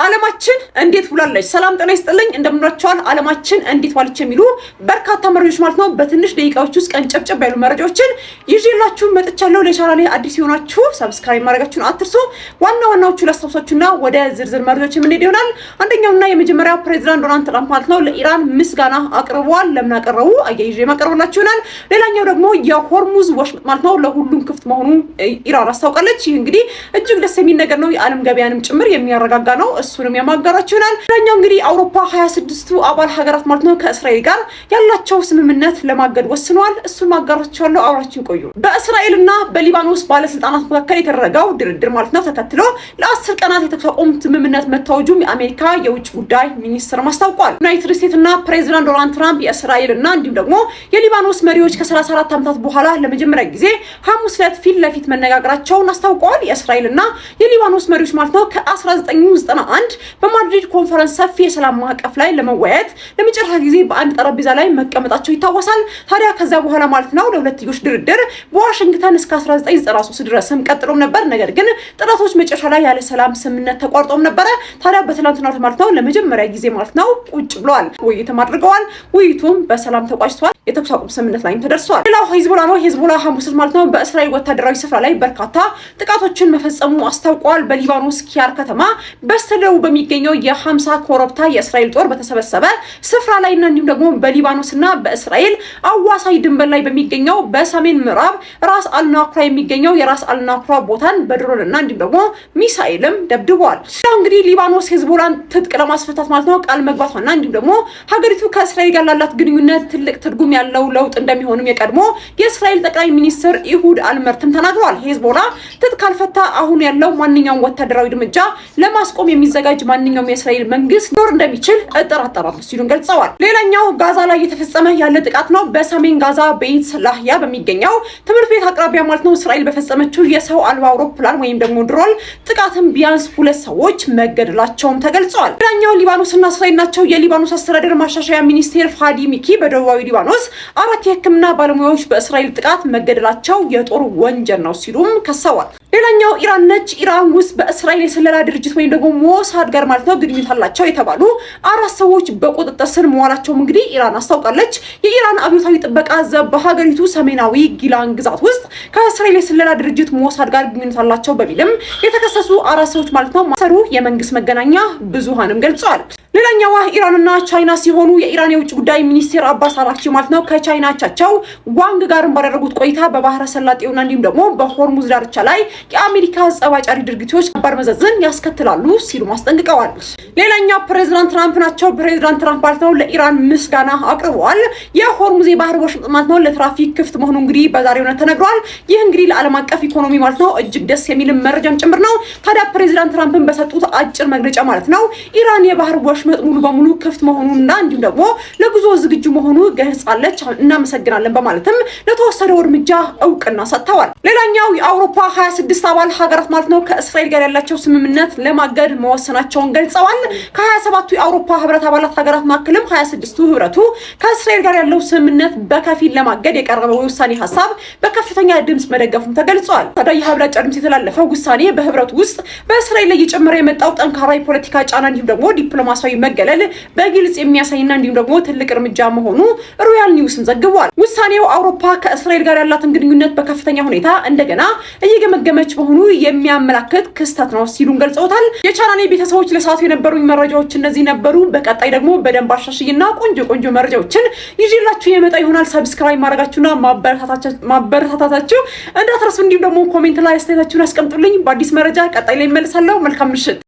ዓለማችን እንዴት ውላለች? ሰላም ጤና ይስጥልኝ፣ እንደምናችኋል። ዓለማችን እንዴት ዋለች የሚሉ በርካታ መረጃዎች ማለት ነው በትንሽ ደቂቃዎች ውስጥ ቀንጨብጨብ ያሉ መረጃዎችን ይዤላችሁ መጥቻለሁ። ለቻናሌ አዲስ የሆናችሁ subscribe ማድረጋችሁን አትርሱ። ዋና ዋናዎቹ ላስታውሳችሁና ወደ ዝርዝር መረጃዎች የምንሄድ ይሆናል። አንደኛውና የመጀመሪያው ፕሬዚዳንት ዶናልድ ትራምፕ ማለት ነው ለኢራን ምስጋና አቅርበዋል። ለምን አቀረቡ? አያይዤ የማቀርብላችሁ ይሆናል። ሌላኛው ደግሞ የሆርሙዝ ወሽመጥ ማለት ነው ለሁሉም ክፍት መሆኑ ኢራን አስታውቃለች። ይህ እንግዲህ እጅግ ደስ የሚል ነገር ነው። የዓለም ገበያንም ጭምር የሚያረጋጋ ነው። እሱንም የማጋራችሁ ይሆናል። ሌላኛው እንግዲህ አውሮፓ 26ቱ አባል ሀገራት ማለት ነው ከእስራኤል ጋር ያላቸው ስምምነት ለማገድ ወስነዋል። እሱን ማጋራችኋለሁ። አብራችን ቆዩ። በእስራኤልና በሊባኖስ ባለስልጣናት መካከል የተደረገው ድርድር ማለት ነው ተከትሎ ለ10 ቀናት የተኩስ አቁም ስምምነት መታወጁም የአሜሪካ የውጭ ጉዳይ ሚኒስትር አስታውቋል። ዩናይትድ ስቴትስ እና ፕሬዚዳንት ዶናልድ ትራምፕ የእስራኤል እና እንዲሁም ደግሞ የሊባኖስ መሪዎች ከ34 ዓመታት በኋላ ለመጀመሪያ ጊዜ ሐሙስ ዕለት ፊት ለፊት መነጋገራቸውን አስታውቀዋል። የእስራኤል እና የሊባኖስ መሪዎች ማለት ነው ከ1991 በማድሪድ ኮንፈረንስ ሰፊ የሰላም ማዕቀፍ ላይ ለመወያየት ለመጨረሻ ጊዜ በአንድ ጠረጴዛ ላይ መቀመጣቸው ይታወሳል። ታዲያ ከዛ በኋላ ማለት ነው ለሁለትዮሽ ድርድር በዋሽንግተን እስከ 1993 ድረስም ቀጥሎም ነበር። ነገር ግን ጥረቶች መጨረሻ ላይ ያለ ሰላም ስምምነት ተቋርጦም ነበረ። ታዲያ በትላንትናው ማለት ነው ለመጀመሪያ ጊዜ ማለት ነው ቁጭ ብለዋል፣ ውይይትም አድርገዋል። ውይይቱም በሰላም ተቋጭቷል። የተኩስ አቁም ስምምነት ላይም ተደርሷል። ሌላው ሂዝቦላ ነው። ሂዝቦላ ሐሙስ ማለት ነው በእስራኤል ወታደራዊ ስፍራ ላይ በርካታ ጥቃቶችን መፈጸሙ አስታውቋል። በሊባኖስ ኪያር ከተማ በስተደቡብ በሚገኘው የ50 ኮረብታ የእስራኤል ጦር በተሰበሰበ ስፍራ ላይ እና እንዲሁም ደግሞ በሊባኖስና በእስራኤል አዋሳኝ ድንበር ላይ በሚገኘው በሰሜን ምዕራብ ራስ አልናኩራ የሚገኘው የራስ አልናኩራ ቦታን በድሮን እና እንዲሁም ደግሞ ሚሳኤልም ደብድቧል። እንግዲህ ሊባኖስ ሂዝቦላን ትጥቅ ለማስፈታት ማለት ነው ቃል መግባቷና እንዲሁም ደግሞ ሀገሪቱ ከእስራኤል ጋር ላላት ግንኙነት ትልቅ ትርጉም ያለው ለውጥ እንደሚሆንም የቀድሞ የእስራኤል ጠቅላይ ሚኒስትር ኢሁድ አልመርትም ተናግረዋል። ሂዝቦላ ትጥቅ ካልፈታ አሁን ያለው ማንኛውም ወታደራዊ እርምጃ ለማስቆም የሚዘጋጅ ማንኛውም የእስራኤል መንግስት ሊኖር እንደሚችል እጠራጠራለሁ ሲሉን ገልጸዋል። ሌላኛው ጋዛ ላይ እየተፈጸመ ያለ ጥቃት ነው። በሰሜን ጋዛ ቤት ላህያ በሚገኘው ትምህርት ቤት አቅራቢያ ማለት ነው እስራኤል በፈጸመችው የሰው አልባ አውሮፕላን ወይም ደግሞ ድሮን ጥቃትም ቢያንስ 2 ሰዎች መገደላቸውም ተገልጸዋል። ሌላኛው ሊባኖስና እስራኤል ናቸው። የሊባኖስ አስተዳደር ማሻሻያ ሚኒስቴር ፋዲ ሚኪ በደቡባዊ ሊባኖስ 4 የሕክምና ባለሙያዎች በእስራኤል ጥቃት መገደላቸው የጦር ወንጀል ነው ሲሉም ከሰዋል። ሌላኛው ኢራን ነች። ኢራን ውስጥ በእስራኤል የስለላ ድርጅት ወይም ደግሞ ሞሳድ ጋር ማለት ነው ግንኙነት አላቸው የተባሉ 4 ሰዎች በቁጥጥር ስር መዋላቸውም እንግዲህ ኢራን አስታውቃለች። የኢራን አብዮታዊ ጥበቃ ዘብ በሀገሪቱ ሰሜናዊ ጊላን ግዛት ውስጥ ከእስራኤል የስለላ ድርጅት ሞሳድ ጋር ግንኙነት አላቸው በሚልም የተከሰሱ 4 ሰዎች ማለት ነው ማሰሩ የመንግስት መገናኛ ብዙሃንም ገልጸዋል። ሌላኛዋ ኢራንና ቻይና ሲሆኑ የኢራን የውጭ ጉዳይ ሚኒስቴር አባስ አራግቺ ማለት ነው ከቻይና አቻቸው ዋንግ ጋርም ባደረጉት ቆይታ በባህረ ሰላጤውና እንዲሁም ደግሞ በሆርሙዝ ዳርቻ ላይ የአሜሪካ ጸብ አጫሪ ድርጊቶች ከባድ መዘዝን ያስከትላሉ ሲሉ አስጠንቅቀዋል። ሌላኛው ፕሬዚዳንት ትራምፕ ናቸው። ፕሬዚዳንት ትራምፕ ማለት ነው ለኢራን ምስጋና አቅርበዋል። የሆርሙዝ የባህር ወሽመጥ ማለት ነው ለትራፊክ ክፍት መሆኑ እንግዲህ በዛሬው ዕለት ተነግሯል። ይህ እንግዲህ ለዓለም አቀፍ ኢኮኖሚ ማለት ነው እጅግ ደስ የሚል መረጃም ጭምር ነው። ታዲያ ፕሬዚዳንት ትራምፕን በሰጡት አጭር መግለጫ ማለት ነው ኢራን የባህር ወሽመጥ ሙሉ በሙሉ ክፍት መሆኑና እንዲሁም ደግሞ ለጉዞ ዝግጁ መሆኑ ገልጻለች። እናመሰግናለን በማለትም ለተወሰደው እርምጃ እውቅና ሰጥተዋል። ሌላኛው የአውሮፓ 26 አባል ሀገራት ማለት ነው ከእስራኤል ጋር ያላቸው ስምምነት ለማገድ መወሰናቸውን ገልጸዋል። ከ27ቱ የአውሮፓ ህብረት አባላት ሀገራት መካከልም 26ቱ ህብረቱ ከእስራኤል ጋር ያለው ስምምነት በከፊል ለማገድ የቀረበው የውሳኔ ሀሳብ በከፍተኛ ድምጽ መደገፉም ተገልጿል። ታዲያ ይህ አብላጫ ድምጽ የተላለፈው ውሳኔ በህብረቱ ውስጥ በእስራኤል ላይ እየጨመረ የመጣው ጠንካራ የፖለቲካ ጫና እንዲሁም ደግሞ ዲፕሎማሲያዊ መገለል በግልጽ የሚያሳይና እንዲሁም ደግሞ ትልቅ እርምጃ መሆኑ ሮያል ኒውስም ዘግቧል። ውሳኔው አውሮፓ ከእስራኤል ጋር ያላትን ግንኙነት በከፍተኛ ሁኔታ እንደገና እየገመገመች መሆኑ የሚያመላክት ክስተት ነው ሲሉም ገልጸውታል። የቻናሌ ቤተሰቦች ለሰዓቱ የነበሩኝ መረጃዎች እነዚህ ነበሩ። በቀጣይ ደግሞ በደንብ አሻሽይና ቆንጆ ቆንጆ መረጃዎችን ይዤላችሁ የመጣ ይሆናል። subscribe ማድረጋችሁና ማበረታታታችሁ እንዳትረሱ፣ እንዲሁም ደግሞ comment ላይ አስተያየታችሁን አስቀምጡልኝ። በአዲስ መረጃ ቀጣይ ላይ እመለሳለሁ። መልካም ምሽት።